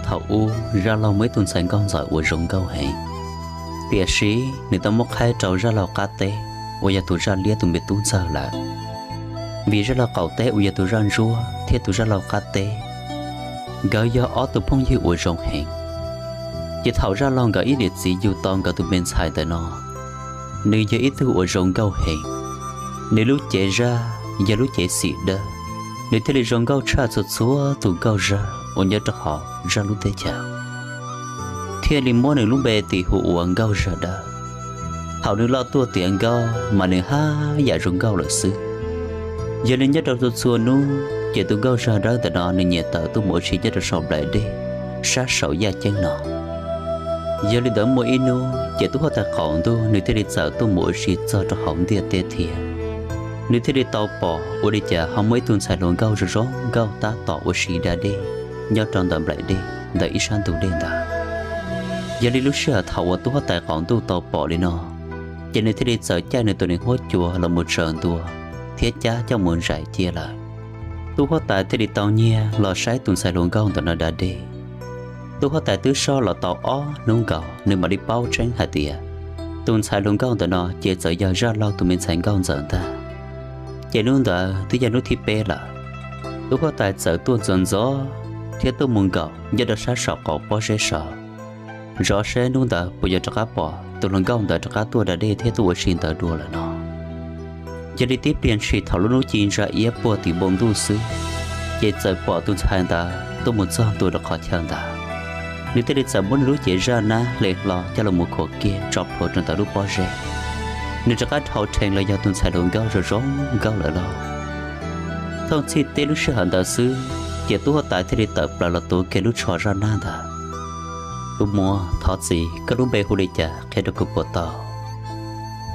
Thaum ub zaj laug muaj ib tug ntxhais nkauj ntxawm uas zoo nkauj heev, tiam sis nws tau muab qhaib rau zaj laug qab teb uas yog tus zaj liab tus me tub ntxawg lawm. Vim zaj laug qaum teb uas yog tus zaj ntsuab thiab tus zaj laug qab teb, nkawd yog ob tug phooj ywg uas zoo heev. Ces thaum zaj laug nkawd ib niam txiv yug tau nkawd tus me ntxhais ntawm no, nws yog ib tug uas zoo nkauj heev. Nws lub cev zaj yog lub cev xim dawb, nws thiaj li zoo nkauj tshaj txhua txhua tus nkauj zaj uas nyob rau hauv zaj lub teb chaws, thiaj li muab nws lub npe tis hu ua Nkauj Zaj Dawb. Thaum nws loj tuaj tiav nkauj mas nws haj yam zoo nkauj lawm xwb. Yog li nyob rau txhua txhua hnub ces tus Nkauj Zaj Dawb ntawm no nws nyiam tawm tuaj mus ua si nyob rau saum nplaim dej sab saum yaj ceeb no. Yog li ntawd muaj ib hnub ces tub huab tais qaum ntuj nws thiaj li txawm tuaj mus ua si txog rau hauv ntiaj teb thiab. Nws thiaj li tau pom ua li cas ho muaj ib tug ntxhais hluas nkauj zoo zoo nkauj tab tom ua si da dej nyob rau ntawm nplaim dej ntawm ib sab ntug dej ntawd. Yog li lub sij hawm thaum uas tub huab tais qaum ntuj tau pom li no, ces nws thiaj li txawm caij nws tus niam huab cua los mus tsaws ntua thiab cab coj mus ntsais cia lawm. Tub huab tais thiaj li tau nyiag los saib tus ntxhais hluas nkauj ntawm no da dej. Tub huab tais twb soj los tau ob hnub nkaus nws mam li paub tseeb hais tias tus ntxhais hluas nkauj ntawm no ces txawm yog zaj laug tus me ntxhais nkauj ntxawm ntag. Ces hnub ntawd twb yog hnub thib peb lawm, tub huab tais txawm tuaj ntxov ntxov thiab tuaj mus nkaum nyob rau sab saum qaum pob zeb saud, zov seb hnub ntawd puas yuav rov qab pom tus hluas nkauj ntawd rov qab tuaj da dej thiab tuaj ua si ntawd dua lawm no. Yog li tib pliag ntshis thaum lub hnub ci ntsa iab puag tim npoo ntuj xwb, ces txawm pom tus ntxhais ntawd tuaj mus txog ntua rau qhov chaw ntawd. Nws thiaj li txawm muab nws lub cev zaj nab hle hlo coj los mus khuam kiag tso plhuav rau ntawm lub pob zeb. Nws rov qab dhau rhees los yog tus ntxhais hluas nkauj zoo zoo nkauj lawm lauj. Thooj txhij teb lub sij hawm ntawd xwb, ces tub huab tais thiaj li tawm plaws los tuav kiag lub tsho zaj nab ntawd. Tus muam, thov txim, koj lub npe hu li cas qhia rau kuv puas tau?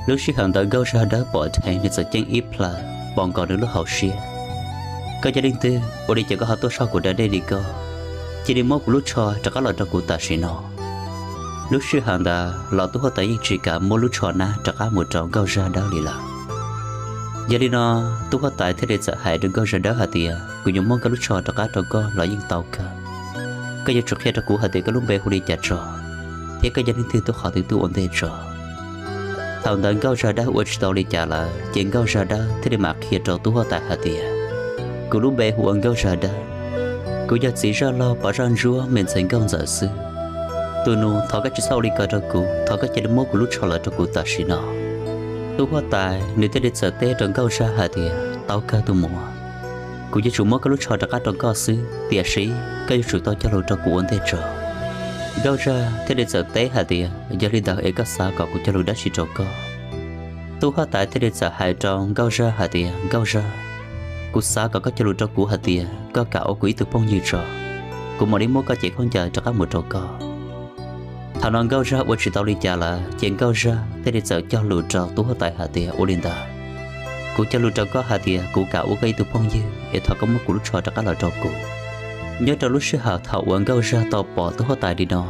Lub sij hawm ntawd Nkauj Zaj Dawb pom dheev nws txawm ceeb ib plhaw pom nkaus nws lub hauv siab. Koj yog leej twg ua li cas koj ho tuaj soj kuv da dej li koj? Cia li muab kuv lub tsho rov qab los rau kuv tam sim no. Lub sij hawm ntawd los tub huab tais yeej tsis kam muab lub tsho nab rov qab mus rau Nkauj Zaj Dawb li lawm. Yog li no, tub huab tais thiaj li txawm hais rau Nkauj Zaj Dawb hais tias, kuv yuav muab koj lub tsho rov qab rau koj los yeej tau kawg. Koj yuav tsum qhia rau kuv hais tias koj lub npe hu li cas tso, thiab koj yog leej twg tuaj qhov twg tuaj ua ntej tso. Thaum ntawd Nkauj Zaj Dawb ua tsis tau li cas lawm, ces Nkauj Zaj Dawb thiaj li mam qhia rau tub huab tais hais tias, kuv lub npe hu ua Nkauj Zaj Dawb. Kuv yog txiv zaj laug pov zaj ntsuab me ntxhais nkauj ntxawm xwb. Tus nus, thov koj tsis txhob ua li ko rau kuv, thov koj cia li muab kuv lub tsho los rau kuv tam sim no. Tub huab tais nws thiaj li txawm teb rau Nkauj Zaj hais tias, tau kawg tus muam, kuv yuav tsum muab koj lub tsho rov qab rau koj xwb, tiam sis koj yuav tsum tau cog lus rau kuv ua ntej tso. Nkauj Zaj thiaj li txawm teb hais tias, yog li ntawd es koj xav kom kuv cog lus dab tsi rau koj? Tub huab tais thiaj li txawm hais rau Nkauj Zaj hais tias, Nkauj Zaj, kuv xav kom koj cog lus rau kuv hais tias koj kam ua kuv ib tug phooj ywg tso, kuv mam li muab koj cev khaub ncaws rov qab mus rau koj. Thaum no Nkauj Zaj ua tsis tau li cas lawm, ces Nkauj Zaj thiaj li txawm cog lus rau tub huab tais hais tias, ua li ntawd, kuv cog lus rau koj hais tias kuv kam ua koj ib tug phooj ywg, es thov koj muab kuv lub tsho rov qab los rau kuv. Nyob rau lub sij hawm thaum uas Nkauj Zaj tau pom tub huab tais li no,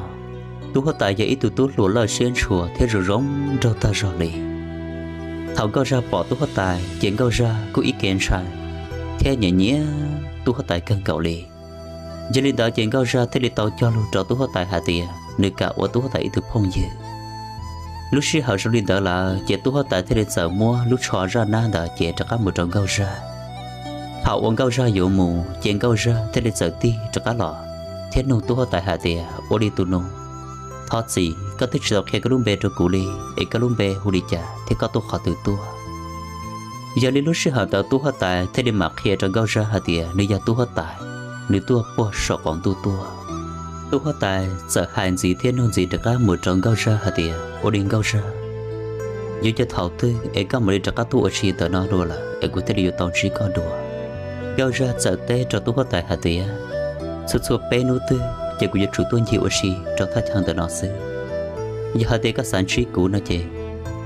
tub huab tais yog ib tug tub hluas lawj siab ntshua thiab zoo zoo nraug tag zog li. Thaum Nkauj Zaj pom tub huab tais ces Nkauj Zaj kuj ib ke ntshai thiab nyiam nyiam tub huab tais kawg nkaus li. Yog li ntawd ces Nkauj Zaj thiaj li tau cog lus rau tub huab tais hais tias nws kam ua tub huab tais ib tug phooj ywg. Lub sij hawm zoo li ntawd lawm ces tub huab tais thiaj li txawm muab lub tsho zaj nab ntawd cev rov qab mus rau Nkauj Zaj. Thaum uas Nkauj Zaj yuav mus ces Nkauj Zaj thiaj li txawm tig rov qab los thiab nug tub huab tais hais tias, ua li tus nus, thov txim, koj twb tsis tau qhia koj lub npe rau kuv li, es koj lub npe hu li cas thiab koj tuaj qhov twg tuaj? Yog li lub sij hawm ntawd tub huab tais thiaj li mam qhia rau Nkauj Zaj hais tias nws yog tub huab tais, nws tuaj puag saum qaum ntuj tuaj. Tub huab tais txawm hais ntxiv thiab nug ntxiv rov qab mus rau Nkauj Zaj hais tias, ua li Nkauj Zaj, yuav yog thaum twg es koj mam li rov qab tuaj ua si ntawm no dua lawm es kuv thiaj li yuav tau ntsib koj dua? Nkauj Zaj txawm teb rau tub huab tais hais tias, txhua txhua peb hnub twg ces kuv yuav tsum tuaj ncig ua si rau thaj chaw ntawm no xwb. Yog hais tias koj xav ntsib kuv no ces,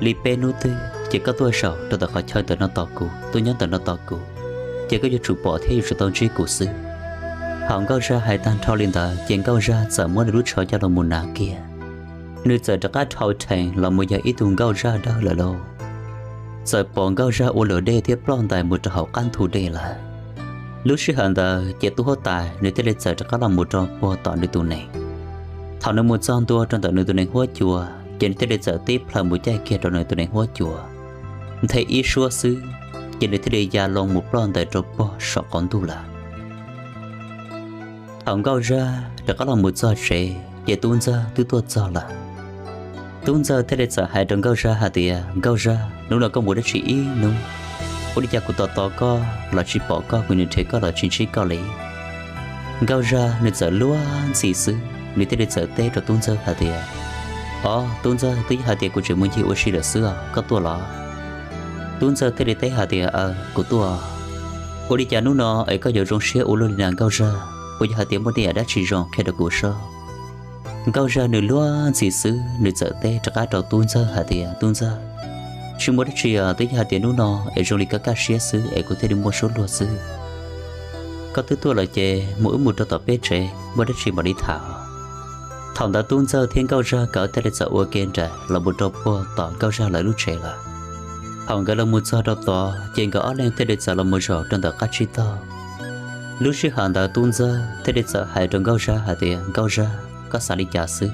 li peb hnub twg ces koj tuaj zaum rau ntawm qhov chaw ntawm no tos kuv, tuaj nyob ntawm no tos kuv, ces koj yuav tsum pom thiab yuav tsum tau ntsib kuv xwb. Thaum Nkauj Zaj hais tag nrho li ntawd ces Nkauj Zaj txawm muab nws lub tsho coj los mus hnav kiag. Nws txawm rov qab dhau rhees los mus yog ib tug Nkauj Zaj dawb lawm lauj. Txawm pom Nkauj Zaj ua luam dej thiab ploj ntais mus rau hauv qab ntug dej lawm. Lub sij hawm ntawd ces tub huab tais nws thiaj li txawm rov qab los mus rau puag tom nws tus nees. Thaum nws mus txog ntua rau ntawm nws tus nees huab cua, ces nws thiaj li txawm tib plhaw mus caij kiag rau nws tus nees huab cua. Nthe ib suab xwb, ces nws thiaj li ya loo mus ploj ntais rau puag saum qaum ntuj lawm. Thaum Nkauj Zaj rov qab los mus txog tsev ces Tub Ntxawg twb tuaj txog lawm. Tub Ntxawg thiaj li txawm hais rau Nkauj Zaj hais tias, Nkauj Zaj, hnub no koj mus dab tsi ib hnub? Ua li cas kuv tos tos koj los tsis pom koj, kuv nim nrhiav koj los tsis ntsib koj li. Nkauj Zaj nws txawm luag ntxhi xwb, nws thiaj li txawm teb rau Tub Ntxawg hais tias, Ob, Tub Ntxawg, twb yog hais tias kuv tseem mus ncig ua si lawm xwb os, koj tuaj los? Tub Ntxawg thiaj li teb hais tias, Aw, kuv tuaj. Ua li cas hnub no es koj yuav zoo siab ua luaj li na Nkauj Zaj? Puas yog hais tias muaj tej yam dab tsi zoo qhia rau kuv saib? Nkauj Zaj nws luag ntxhi xwb, nws txawm teb rov qab rau Tub Ntxawg hais tias, Tub Ntxawg, tsis muaj dab tsi os, twb yog hais tias hnub no es zoo li koj kaj siab xwb es kuv thiaj li muaj suab luag xwb. Koj twb tuaj lawm ces mus wb mus rau tom peb tsev, muaj dab tsi mam li tham. Thaum ntawd Tub Ntxawg thiab Nkauj Zaj nkawd thiaj li txawm ua ke nraim los mus rau puag tom Nkauj Zaj lawv lub tsev lawm. Thaum nkawd los mus txog rau tod ces nkawd ob leeg thiaj li txawm los mus zaum rau ntawm qab tsib taug. Lub sij hawm ntawd Tub Ntxawg thiaj li txawm hais rau Nkauj Zaj hais tias, Nkauj Zaj, koj xav li cas xwb?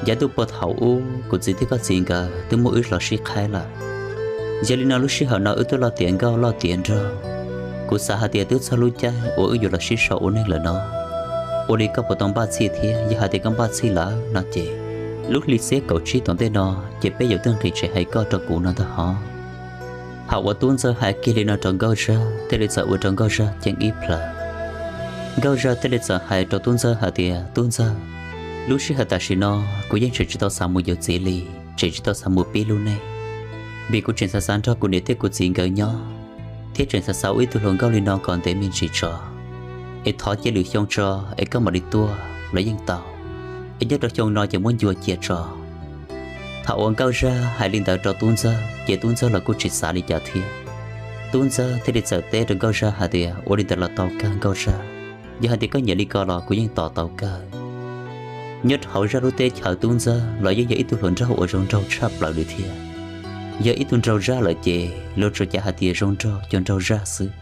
Yav ntuj puag thaum ub kuv txiv thiab koj txiv nkawd twb muab wb los sib qhaib lawm. Yog li no lub sij hawm no wb twb loj tiav nkauj loj tiav nraug, kuv xav hais tias twb txog lub caij uas wb yuav los sib sau ua neej lawm no. Ua li koj puas tau npaj txhij thiab? Yog hais tias koj npaj txhij lawm no ces lub hli xiab kaum tsib tom ntej no ces peb yuav tuaj nqis tsev hais koj rau kuv no ntag hov. Thaum uas Tub Ntxawg hais kiag li no rau Nkauj Zaj thiaj li txawm ua rau Nkauj Zaj ceeb ib plhaw. Nkauj Zaj thiaj li txawm hais rau Tub Ntxawg hais tias, Tub Ntxawg, lub sij hawm tam sim no kuv yeej tseem tsis tau xav mus yuav txiv li, tseem tsis tau xav mus pib lub neej, vim kuv tseem xav xav nrog kuv niam thiab kuv txiv nkawd nyob, thiab tseem xav xav ua ib tug hluas nkauj li no kom ntev me ntsis tso. Es thov cia lwm xyoo tso es koj mam li tuaj los yeej tau, es nyob rau xyoo no ces muab ncua cia tso. Thaum uas Nkauj Zaj hais li ntawd rau Tub Ntxawg ces Tub Ntxawg los kuj tsis xav li cas thiab. Tub Ntxawg thiaj li txawm teb rau Nkauj Zaj hais tias, Ua li ntawd los tau kawg Nkauj Zaj, yog hais tias koj nyiam li ko los kuv yeej tos tau kawg. Nyob rau hauv Zaj lub teb chaws Tub Ntxawg los yeej yog ib tug hluas nraug uas zoo nraug tshaj plaws li thiab. Yog ib tug nraug zaj lawm ces luag tsuas cav hais tias zoo nraug cuag nraug zaj xwb.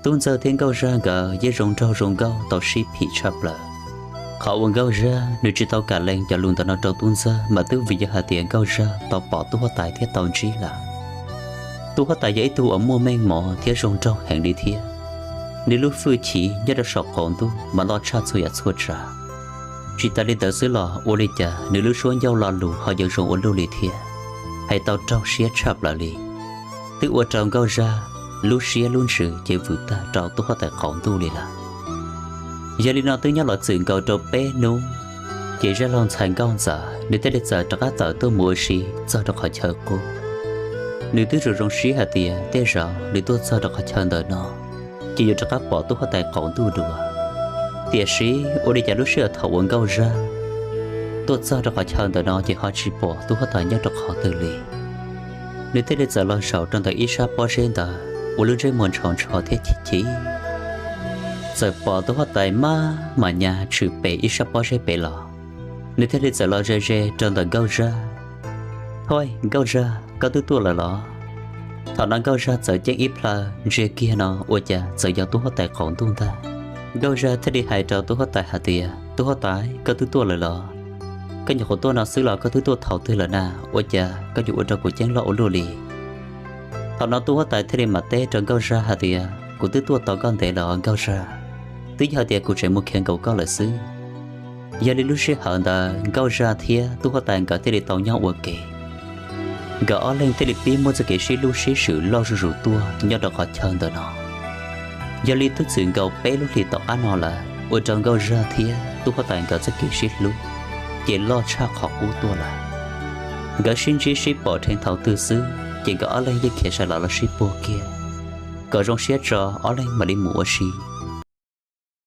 Tub Ntxawg thiab Nkauj Zaj nkawd yeej zoo nraug zoo nkauj tau sib phim tshaj plaws. Qhov uas Nkauj Zaj nws tsis tau kam lees cov lus ntawm no rau Tub Ntxawg mas twb vim yog hais tias Nkauj Zaj tau pom tub huab tais thiab tau ntsib lawm. Tub huab tais yog ib tug uas muaj meej mom thiab zoo nraug heev li thiab. Nws lub hwj chim nyob rau saum qaum ntuj mas loj tshaj txhua yam txhua tsav. Tsis tas li ntawd xwb los ua li cas nws lub suab ncauj lo lus ho yuav zoo ua luaj li thiab, hais tau raug siab tshaj plaws li. Twb ua rau Nkauj Zaj lub siab lub ntsws ces vwm tag rau tub huab tais qaum ntuj li lawm. Yog li no twb nyob los txwm nkaus rau peb hnub, ces zaj laug ntxhais Nkauj Ntxawm nws thiaj li txawm rov qab tawm tuaj mus ua si txog rau qhov chaw qub. Nws twb zoo zoo siab hais tias tej zaum nws tuaj txog rau qhov chaw ntawm no ces yuav rov qab pom tub huab tais qaum ntuj dua. Tiam sis ua li cas lub sij hawm thaum uas Nkauj Zaj tuaj txog rau qhov chaw ntawm no ces ho tsis pom tub huab tais nyob rau qhov twg li. Nws thiaj li txawm los zaum rau ntawm ib sab pob zeb ntawd ua lub ntsej muag ntshaus ntsho thiab chim chim. Txawm pom tub huab tais maj mam nyas tshwm pem ib sab pob zeb pem los, nws thiaj li txawm los ze ze rau ntawm Nkauj Zaj. Thoj, Nkauj Zaj, koj twb tuaj lawm los? Thaum no Nkauj Zaj txawm ceeb ib plhaw ntsia kiag no ua cas txawm yog tub huab tais qaum ntuj ntag. Nkauj Zaj thiaj li hais rau tub huab tais hais tias, Tub huab tais, koj twb tuaj lawm los? Koj nyuam qhuav tuaj no xwb los koj twb tuaj thaum twg lawm na? Ua cas koj yuav ua rau kuv ceeb loj ua luaj li? Thaum no tub huab tais thiaj li mam teb rau Nkauj Zaj hais tias, Kuv twb tuaj tos koj ntev lawm os Nkauj Zaj, twb yog hais tias kuv tseem mus khiav nkaum koj lawm xwb. Yog li lub sij hawm ntawd Nkauj Zaj thiab tub huab tais nkawd thiaj li tau nyob ua ke. Nkawd ob leeg thiaj li pib muaj txoj kev sib hlub sib swm loj zuj zus tuaj nyob rau qhov chaw ntawm no. Yog li twb txwm nkaus peb lub hlis tom qab no lawm ua rau Nkauj Zaj thiab tub huab tais nkawd txoj kev sib hlub ces loj tshaj qhov qub tuaj lawm. Nkawd sib ntsib sib pom dheev thaum twg xwb ces nkawd ob leeg yeej khiav sawv los los sib puag kiag, kom zoo siab tso ob leeg mam li mus ua si.